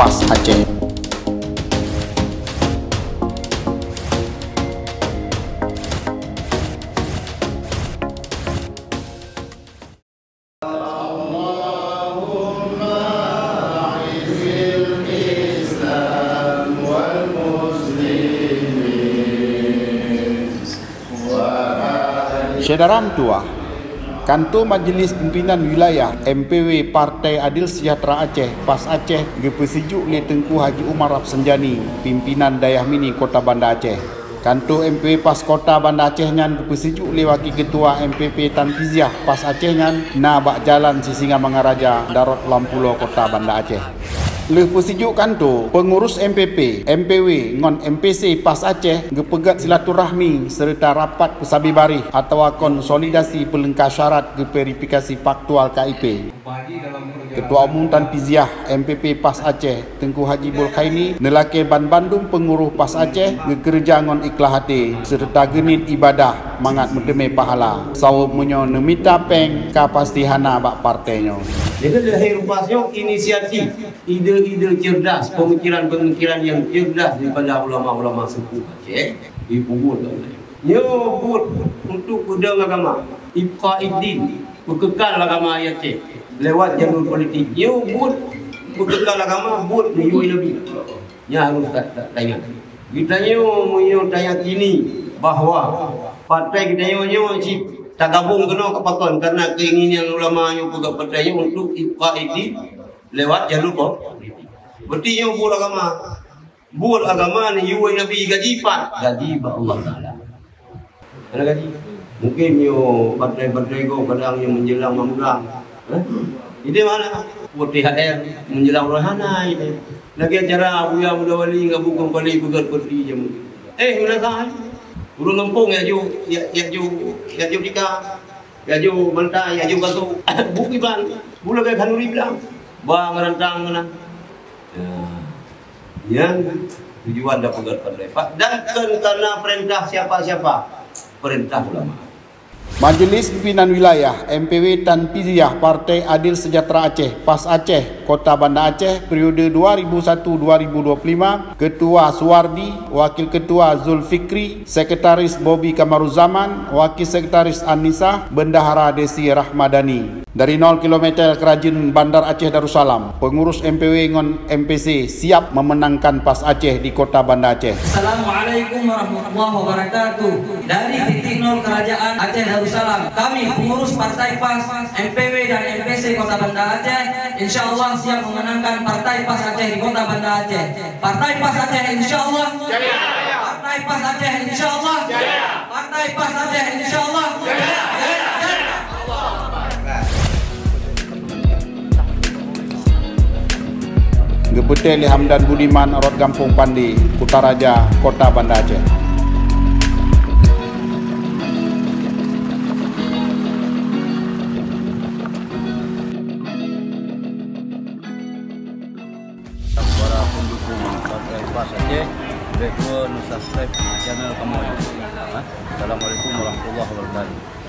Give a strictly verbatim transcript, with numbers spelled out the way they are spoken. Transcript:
PAS Aceh. Syedara meutuwah, Kanto Majelis Pimpinan Wilayah M P W Partai Adil Sejahtera Aceh, PAS Aceh, geupeusijuek lé Teungku Haji Umar Rafsanjani, Pimpinan Dayah Mini Kota Banda Aceh. Kanto M P W PAS Kota Banda Aceh nyan geupeusijuek lé Wakil Ketua M P P Tan Fiziah PAS Aceh nyan na bak Jalan Sisingamangaraja, Darat Lam Pulo, Kota Banda Aceh. Lheueh peusijuek kanto, peungurus M P P, M P W ngon M P C PAS Aceh geupeugét silaturahmi seureuta rapat peusabe baréh atawa konsolidasi peuleungka syarat geuverifikasi faktual K I P. Ketua Umum Tan Fiziah M P P PAS Aceh, Teungku Haji Bulkhaini, neulakée banbandum peungurus PAS Aceh geukeureuja ngon ikhlaih até seureuta geuniet ibadah mangat meuteumé pahala. Sabab meunyoe neumita péng, ka pasti hana bak partai nyoe. Jadi, lahé PAS nyoe inisiatif, ide-ide cerdas, pemikiran-pemikiran yang cerdas daripada ulama-ulama suku Aceh dibubuet. Nyoe buet untuk peudong agama, ibqaiddin, peukekal agama Aceh lewat jalur politik. Nyoe buet peukekal agama, buet meuyue Nabi. Nyan harôh ta-, ta-, taingat. Geutanyoe meunyoe tayakini bahwa partai geutanyoe nyoe cit tagabong keunoe keu pakon karena keinginan ulama nyoe peugah partai nyoe untuk ibqaiddin lewat jalur politik. Berarti nyoe buet agama. Buet agama neuyue Nabi gaji pat? Gaji bak Allah Taala. Hana gaji. Mungkin nyoe partai-partai gob kadang nyoe menjelang Ramadan. Eh? Jadi mana? Buet T H R menjelang Ramadan hana itu. Lagi acara Abuya Muda Wali ngon Abu Kong Kali peugét peuti jam. Eh, meunasah. Ureueng gampông ya ju, ya, ya ju, ya ju tika. Ya ju mantah, ya ju gantung. Bukiban. Bula gaya khanuri bilang. Ba ngerantang mana? Ya. Nyan tujuan dan peugét partai. Dan kon karena perintah siapa-siapa, perintah ulama. Majelis Pimpinan Wilayah M P W Tan Fiziah Partai Adil Sejahtera Aceh, PAS Aceh, Kota Banda Aceh, periode dua ribu satu dua ribu dua puluh lima, Ketua Suwardi, Wakil Ketua Zulfikri, Sekretaris Bobi Kamaruzzaman, Wakil Sekretaris Anisa, Bendahara Desi Rahmadani. Dari nol kilometer Keurajeuen Bandar Aceh Darussalam, pengurus M P W ngon M P C siap memenangkan PAS Aceh di Kota Banda Aceh. Assalamualaikum warahmatullahi wabarakatuh. Dari titik nol Kerajaan Aceh Darussalam, kami pengurus Partai PAS, M P W dan M P C Kota Banda Aceh, insya Allah siap memenangkan Partai PAS Aceh di Kota Banda Aceh. Partai PAS Aceh, insya Allah. Jaya. Partai PAS Aceh, insya Allah. Jaya. Partai PAS Aceh, insya Allah. Jaya. Jaya. Jaya. Geupeutée lé Hamdan Budiman, rot Gampông Pande, Kutaraja, Kota Banda Aceh. Para pendukung Partai PAS Aceh, bèk lupa neu-subscribe channel kamoe. Ha? Assalamualaikum warahmatullahi wabarakatuh.